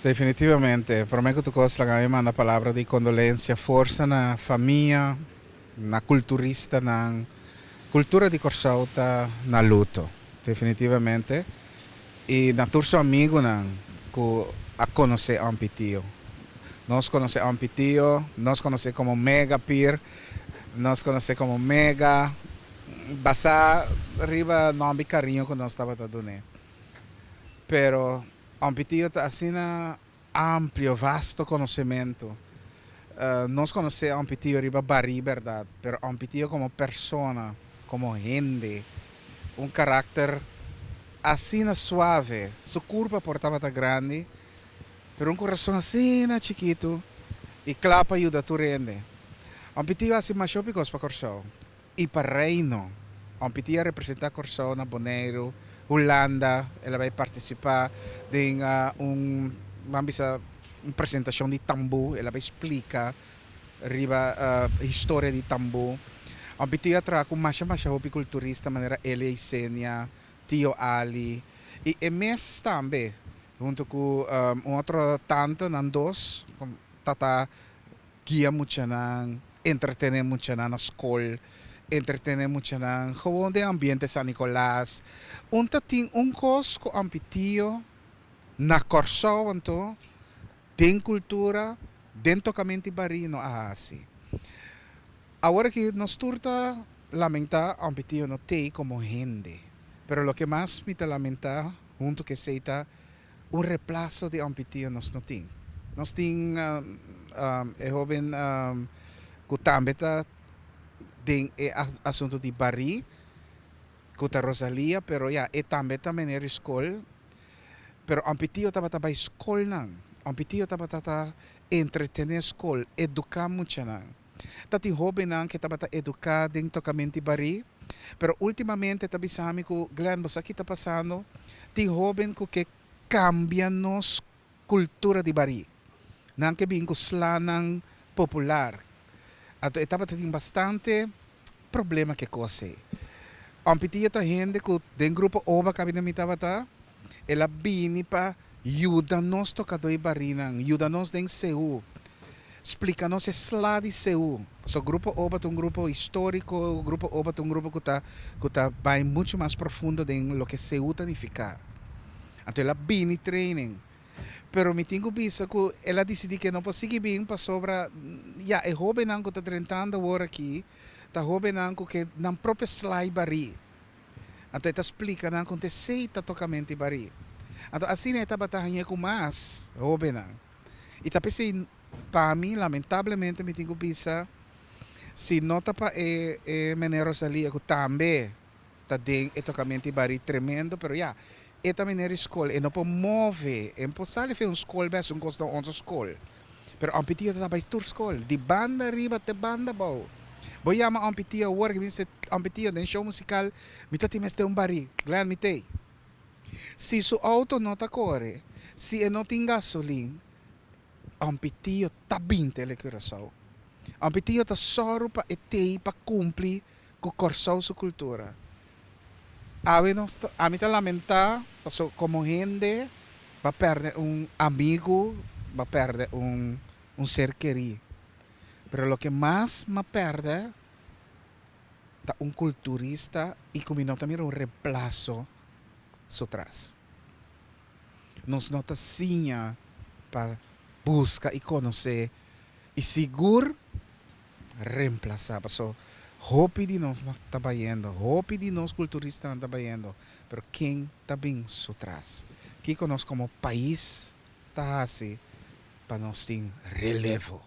Definitivamente. Promé ku tur kos laga mi manda palabra di kondolensia, forsa na famia, na kulturistanan. Kultura di Kòrsou ta na luto, definitivamente. I na tur su amigunan ku a konosé Ompie Tio. Nos konosé Ompie Tio, nos konosé komo Mega Pier, nos konosé komo Mega, basá riba nòmber i kariño ku nos tabata dun'é. Pero Ompie Tio ta asina amplio, vasto konosementu. Nos konosé Ompie Tio riba barí bèrdat, pero Ompie Tio komo persona, komo hende, un karakter asina suave, su kurpa por tabata grandi, pero un kurason asina chikitu i kla pa yuda tur hende. Ompie Tio a hasi masha hopi kos pa Kòrsou. I pa Reino. Ompie Tio a representá Kòrsou na Boneiru, Hulanda, el a bai partisipá den un, ban bisa, un presentashon di tambú, el a bai splika riba historia di tambú. Ompie Tio a traha ku masha masha hopi kulturista manera Elia Isenia, Tio Ali i e mes tambe huntu ku un otro tante, nan dos ta ta Guia muchanan, entretené muchanan na skol, entretené muchanan gewoon den ambiente San Nicolas. Un ta tin un kos ku Ompie Tio na Kòrsou anto den kultura, den tokamenti barí no a hasi. Awor aki nos tur ta lamentá Ompie Tio no tei komo hende, pero loke mas mi ta lamentá huntu ku esei ta Un replaso di Ompie Tio nos no tin. Nos tin e hoben ku tambe ta den e asuntu di barí, ku ta Rosalia, pero ya, e tambe ta meneer di skol. Pero Ompie Tio tabata bai skolnan. Ompie Tio tabata ta entretené skol, eduká muchanan. Ta tin hóbennan ke tabata eduká den tokamenti barí, pero últimamente ta bisa mi ku, Glenn, bo sa ki ta pasando? Tin hóben ku ke kambia nos kultura di barí. Nan ke bin ku slanan popular. Anto e tabata tin bastante problema ke kos ei. Ompitio ta hende ku den grupo Oba kabinda mi tabata, el a bini pa yuda nos tokadó i barinan, yuda nos den Seú, splika nos e sla di Seú. Pasobra Grupo Oba ta un grupo históriko, Grupo Oba ta un grupo ku ta ku ta bai muchu mas profundo den loke Seú ta nifiká. Anto el a bini training. Pero mi tin ku bisa ku el a disidí ku e no por sigui bin pasobra ya e hóbennan ku ta drentando awor aki ta hóbennan ku ke nan propio slai barí. Anto e ta splika nan kon ta esei ta tokamenti barí. Anto asina e tabata hañ'é ku mas hóbennan. I ta p'esei pa mi lamentablemente mi tin ku bisa si no ta pa e e Meneer Rosalia ku tambe ta den e tokamenti barí tremendo pero ya e ta meneer di skol e no por move e no por sali fen un skol bai hasi un kos na otro skol pero Ompie Tio ta bai tur skol di banda riba te banda abou bo yama Ompie Tio awor ki bisa Ompie Tio den show musikal mi ta tin mester un barí Glen mi tei si su outo no ta kore si e no tin gasolin Ompie Tio ta bin Tele Curaçao Ompie Tio ta sòru pa e tei pa kumpli ku Kòrsou su kultura. Awe nos ta, ami ta lamentá paso komo hende bo a pèrdè un amigu, bo a pèrdè un un ser kerí. Pero loke mas m'a pèrdè ta un kulturista i ku mi no ta mira un remplaso su tras. Nos no ta siña pa buska i konosé i sigur Remplasá, paso hopi di nos ta bayendo, hopi di nos kulturistanan ta bayendo, pero ken ta bin su tras? Kiko nos komo pais ta hasi pa nos tin relevo?